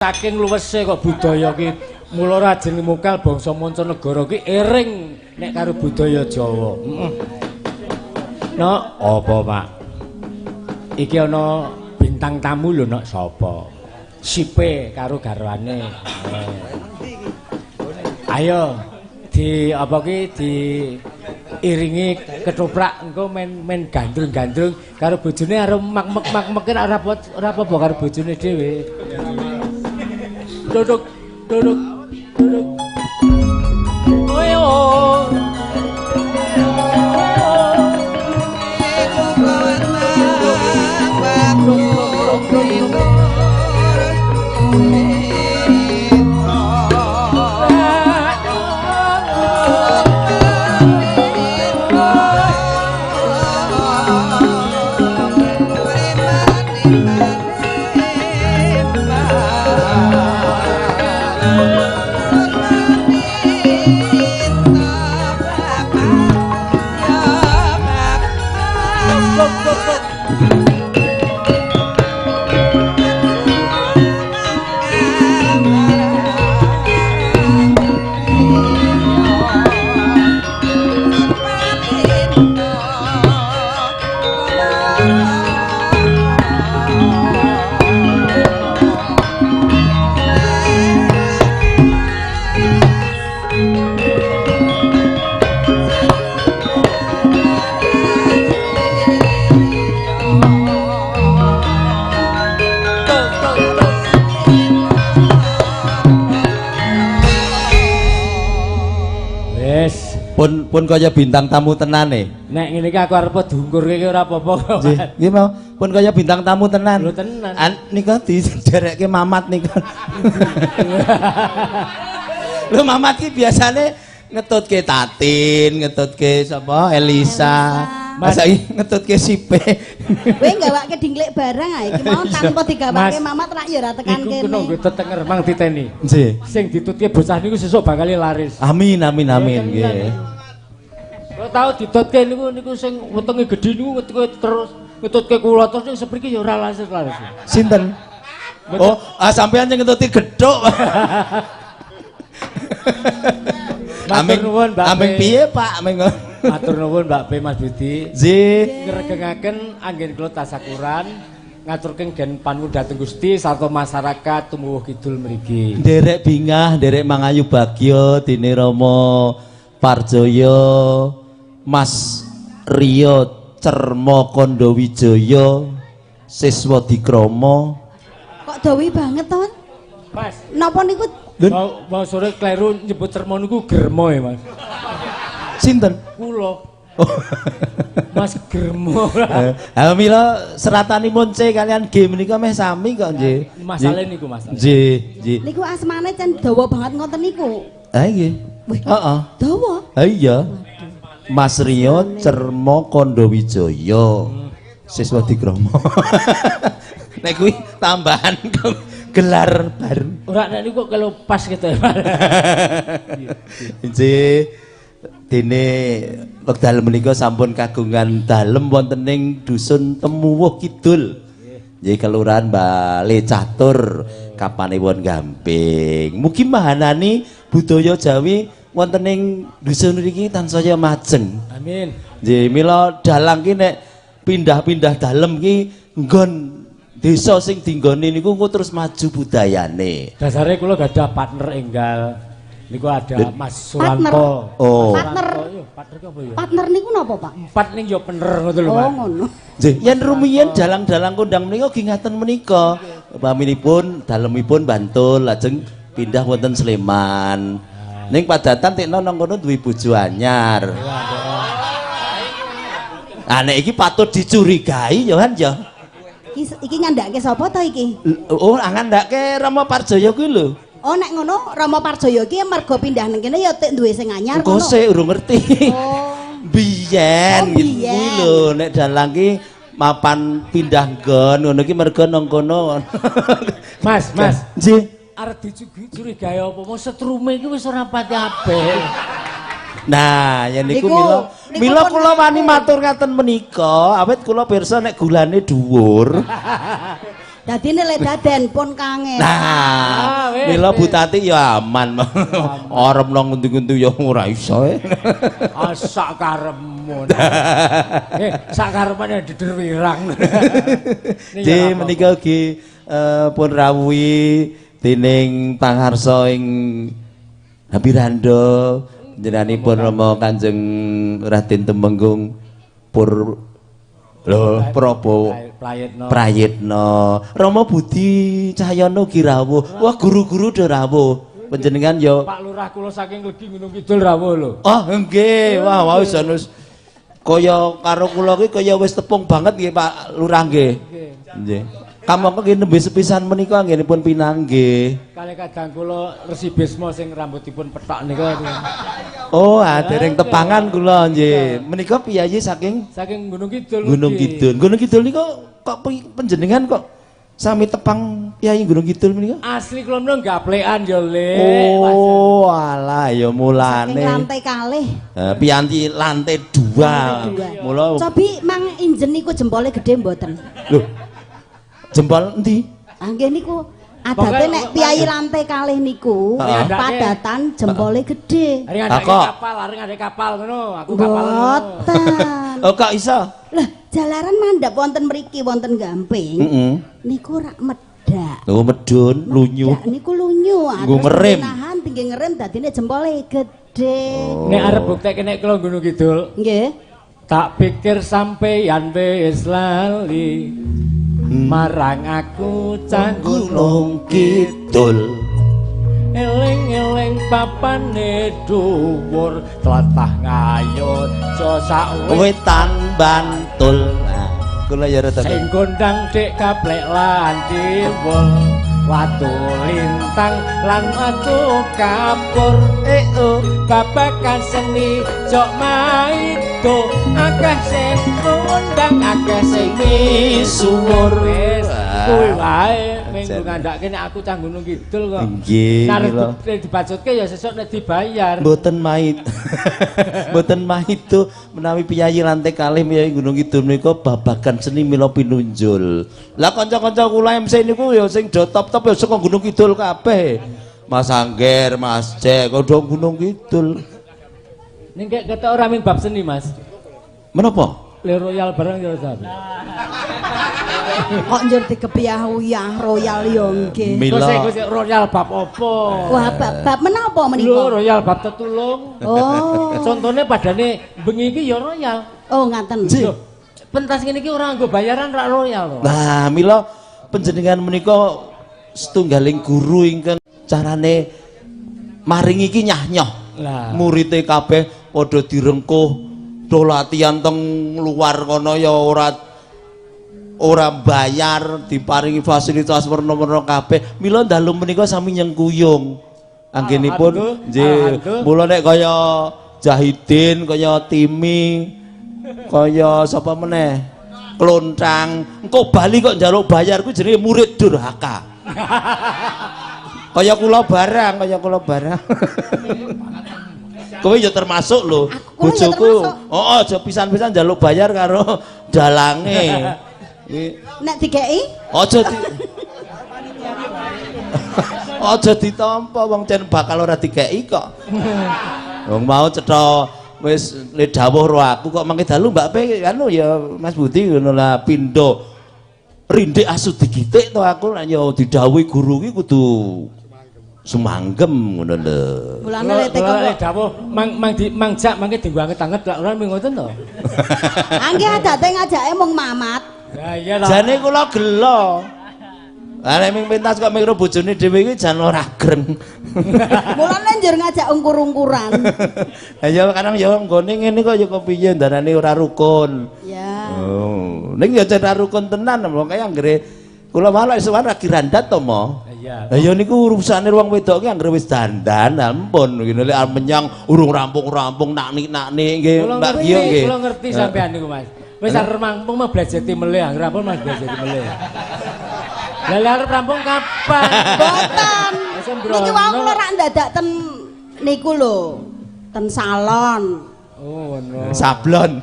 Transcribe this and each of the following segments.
Saking luwese kok budaya ki mula rajeng mukal bangsa mancanegara ki ering nek karo budaya Jawa. Heeh. Nok, apa, Pak? Iki ana bintang tamu lho, Nok, sapa? Sipe karo garwane. Ayo di apa ki diiringi ketoprak engko men gandrung-gandrung karo bojone karo mak-mek-mak-mek ora apa-apa karo bojone dhewe. Duduk, duduk, duduk. Oyo. Pun kaya bintang tamu tenan e. Nek ngene iki aku arep dungkurke iki ora apa-apa. Nggih, nggih mau. Pun kaya bintang tamu tenan. Lho tenan. Nika diderekke Mamat nika. Lho Mamat ki biasane ngetutke Tatin, ngetutke sapa? Elisa. Masa iki ngetutke Sipe. Kowe gawake dingklik barang ae iki mau tanpa digawake Mamat rak ya ora tekan kene. Iku kena nggo tetenger mang diteni. Nggih. Sing ditutke bocah niku sesuk bakal laris. Amin amin amin nggih. Kok tau ditutke niku sing wetenge gedhe niku ngetutke terus ngetutke kula terus ning sepriki ya ora laris-laris. Sinten? Oh, sampean sing ngetuti gethuk. Matur nuwun Mbak. Aming piye Pak? Aming. Matur nuwun Mbak P Mas Budi. Nggih. Ngregengaken anggen kula tasakuran ngaturken gen panuwun dhateng Gusti sarta masyarakat Tumuwuh Kidul mriki. Nderek bingah, nderek mangayu bagya dene Rama Parjaya Mas Riyo Cermo Kondowijaya Siswa Dikrama. Kok dawi banget to, Mas? Napa niku? Mau sore kleru nyebut Cermo niku Germo ya, Mas. Sinten? Kula. Mas Germo. Ha mila seratanipun C kalian G menika meh sami kok nggih. Masalahe niku masalah. Nggih, nggih. Niku asmane cen dawa banget ngoten niku. Ha nggih. Heeh. Dawa? Ha iya. Mas Riyo Cermo Kondowijaya Siswa Dikrama. Nek kuwi tambahan gelar baru. Ora nek niku kalau pas gitu ya. Nggih. Dene wekdal menika sampun kagungan dalem wonten ing dusun Temuwuh Kidul. Nggih kelurahan Bale Catur, Kapanewon Gamping. Mugi mahanani budaya Jawi wonten ing dusun mriki tansaya majeng. Amin. Nggih, mila dalang ki nek pindah-pindah dalem ki nggon desa sing dinggoni niku engko terus maju budayane. Dasare kula gadah partner enggal. Niku ada Mas Suwanto. Oh. Partner. Partner ki apa ya? Partner niku napa, Pak? Empat ning ya bener ngono lho, Pak. Oh, ngono. Nggih, yen rumiyin dalang-dalang kondang menika nggih ngaten menika. Paminipun dalemipun Bantul lajeng pindah wonten Sleman. Ning padatan tekno nang kono duwe bojo anyar. Ah nek iki patut dicurigai ya kan ya. Iki ngandhake sapa to iki? Oh, ngandhake Rama Parjaya kuwi lho. Oh nek ngono Rama Parjaya iki mergo pindah nang kene ya tek duwe sing anyar ngono. Engko sik urung ngerti. Oh. Biyen gitu kuwi lho nek dalang ki mapan pindah nggon ngono ki mergo nang kono. Mas, Mas. Nggih. Arep dicurigai apa mau setrume iki wis ora pati apik. Nah, yen niku mila kula wani matur ngaten menika, awit kula pirsa nek gulane dhuwur. Dadine le daden pun kangen. Nah, mila Bu Tati ya aman. Arep nang ngendi-ngendi ya ora iso. Ah sak karepmu. Sak karepane dider wirang. Nggih menika ugi pun rawuhi dening pangarsa ing Hapirando panjenenganipun Rama Kanjeng Raden Temenggung Pur lho Prabowo Prayitno. Rama Budi Cahyono ugi rawuh. Wah guru-guru do rawuh. Panjenengan ya Pak Lurah kula saking Legi Gunung Kidul rawuh lho. Oh nggih. Wah wau jan wis kaya karo kula ki kaya wis tepung banget nggih Pak Lurah nggih. Nggih. Kamangka nggih nembe sepisan menika anggenipun pinanggih. Kalih kadang kula Resi Bisma sing rambutipun pethok nika. Oh, dereng tepangan kula nggih. Menika piyayi saking Gunung Kidul. Gunung Kidul. Gunung Kidul nika kok panjenengan kok sami tepang piyayi Gunung Kidul menika? Asli kula menika gaplekan ya, Le. Oh, alah ya mulane. Saking lantai kalih. Piyanti lantai 2. Mula cobi mang injen niku jempole gedhe mboten? Lho. Jempol endi? Ah nggih niku adate nek piyayi lantai kalih niku padatan jempole gedhe. Kapal, areng kapal ngono, aku kapal ngono. Mboten. Oh kok iso? Lah jalaran mandhap wonten mriki wonten Gamping. Niku rak medhak. Oh medun, lunyu. Niku lunyu. Nggo ngerem. Nahan tinggi ngerem dadine jempole gedhe. Nek arep buktekke nek kula Gunung Kidul. Nggih. Tak pikir sampeyan wis lali. Marang aku cah Gunung Kidul. Eling-eling papane dhuwur tlatah Ngayogya sak wetan Bantul. Nah, kula ya rada sing kondang dik kaplek lan diwul watu lintang lan watu kapur. Babagan seni jok maido akeh sing kondang akeh sing misuwur. Wis kuwi wae minggu ngandhake nek aku cah Gunung Kidul kok. Nggih. Nek dibacutke ya sesuk nek dibayar. Mboten mait. Mboten maido menawi piyayi lantai kalih piyayi Gunung Kidul menika babagan seni mila pinunjul. Lah kanca-kanca kula MC niku ya sing do top-top ya saka Gunung Kidul kabeh. Mas Angger, Mas Jack, kok do Gunung Kidul. Ning kek ketok ora ming bab seni, Mas. Menapa? Le royal bareng ya sapi. Kok njur dikepiyah-uyah royal yo nggih. Kok sik royal bab apa? Wah, bab menapa menika? Lho, royal bab tetulung. Oh. Contone padane bengi iki ya royal. Oh, ngaten. Lho, pentas ngene iki ora nggo bayaran rak royal to. Nah, mila panjenengan menika setunggaling guru ingkang carane maringi iki nyah-nyoh. Murite kabeh padha direngkuh do latihan teng luar kono ya ora bayar, diparingi fasilitas werna-werna kabeh. Mila dalu menika sami nyengkuyung. Anggenipun nggih, mula nek kaya Jahidin, kaya Timi, kaya sapa meneh? Klontang, engko bali kok njaluk bayar kuwi jenenge murid durhaka. Kaya kula barang, kaya kula barang. Kowe ya termasuk lho, bojoku. Heeh, aja pisan-pisan njaluk bayar karo dalange. Nek dikeki? Aja di aja ditampa wong cen bakal ora dikeki kok. Wong mau cetha wis le dawuh ro aku kok mangke dalu Mbak P anu ya Mas Budi ngono lah pindho. Rindik asu digitik to aku nek ya didhawuhi guru ki kudu sumanggem ngono lho. Mulane le teko dawuh mang mang di mangjak mangke dienggo anget-anget lak ora ngoten to. Angge adate ngajake mung Mamat. Ya iya lho. Jane kula gelo. Lah nek ming pentas kok mikro bojone dhewe iki jan ora greng. Mulane njur ngajak ungkur-ungkuran. Ha ya kadang ya nggone ngene kok ya kok piye ndarane ora rukun. Ya. Oh, ning ya jan ora rukun tenan wong kaya anggere kula malah isukan lagi randat to mo. Iya. Lah ya niku urusane wong wedok ki anggere wis dandan ampun ngene lek arep menyang urung rampung-rampung naknik-naknik nggih Mbak Gio nggih. Kula ngerti sampean niku Mas. Wis arep rampung mah blajeti melih, anggere rampung mah blajeti melih. Lah arep rampung kapan? Mboten. Niki wau kula rak ndadak ten niku lho. Ten salon. Oh ngono. Sablon.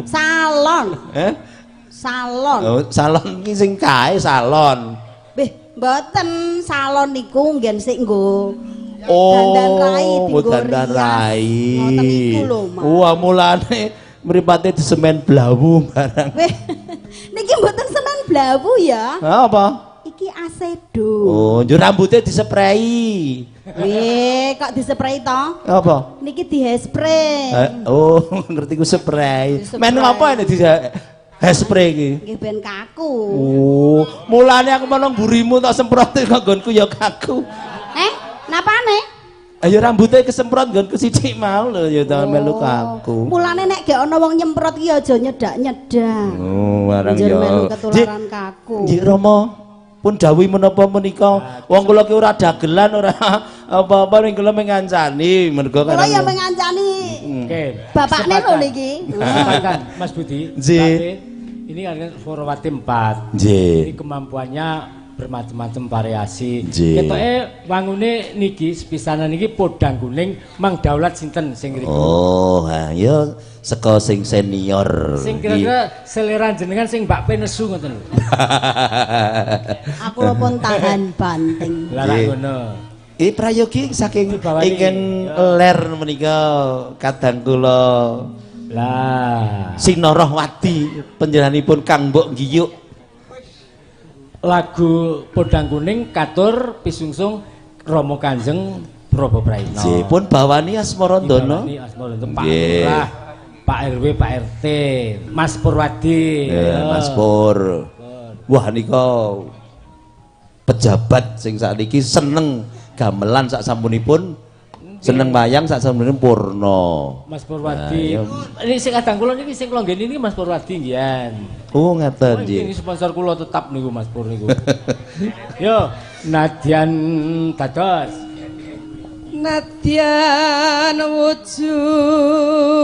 Salon. Eh? Salon. Oh, salon ki sing kae salon. Beh, mboten salon niku nggen sik nggo Oh, dandan rai, dinggo dandan rias. rai. Ngoten niku lho, Mas. Wah, mulane mripate disemen blawu barang. Weh, niki mboten semen blawu ya. Ha, apa? Iki asedo. Oh, njur rambutnya disprei. Weh, kok disprei to? Apa? Niki di hairspray. Oh, ngerti ku spray. Di-spray. Men apa ini di hairspray iki? Nggih ben kaku. Oh, mulane aku meneng burimu tak semprot kok nggonku ya kaku. Eh, napane? Ayo rambutnya kesemprot nggonku sithik mau lho ya ta melu kaku. Mulane nek gak ana wong nyemprot ki aja nyedak-nyedak. Oh, barang Njur ya. melu ketularan kaku. Nggih Rama, pun dawuhi menapa menika? Wong kula ki ora dagelan ora apa-apa ning kula mengancani mergo Kula ya kadang- mengancani Oke. bapakne lho niki. Kesempatan Mas Budi. Nggih. Tapi ini kan Forwati 4. Nggih. Ini kemampuannya bermacam-macam variasi. Nggih. Ketoke wangune niki sepisanan niki podang kuning mang daulat sinten sing ngriku. Oh, ha ya saka sing senior. Sing kira-kira selera jenengan sing Mbak P nesu ngoten lho. Aku lho pun tahan banting. Lah lak Nggih. ngono. Prayogi saking Dibawani. ingkang ler menika kadang kula Lah, Sinorohwati panjenenganipun Kang Mbok Giyuk. Lagu podang kuning katur pisungsung Rama Kanjeng Prabu Prayitna. Nggih, pun bawani Asmarandana. Dibawani Asmarandana Pak Nggih. Lurah, Pak RW, Pak RT, Mas Purwadi. Mas Pur. Wah nika pejabat sing sakniki seneng gamelan sak sampunipun seneng wayang sak sampunipun purna. Mas Purwadi. Nah, iya. Ini sing kadang kula niki sing kula nggeni niki Mas Purwadi nggih. Oh ngaten Oh, nggih. ini sponsor kula tetap niku Mas Pur niku. Yo, nadyan dados. Nadyan wujud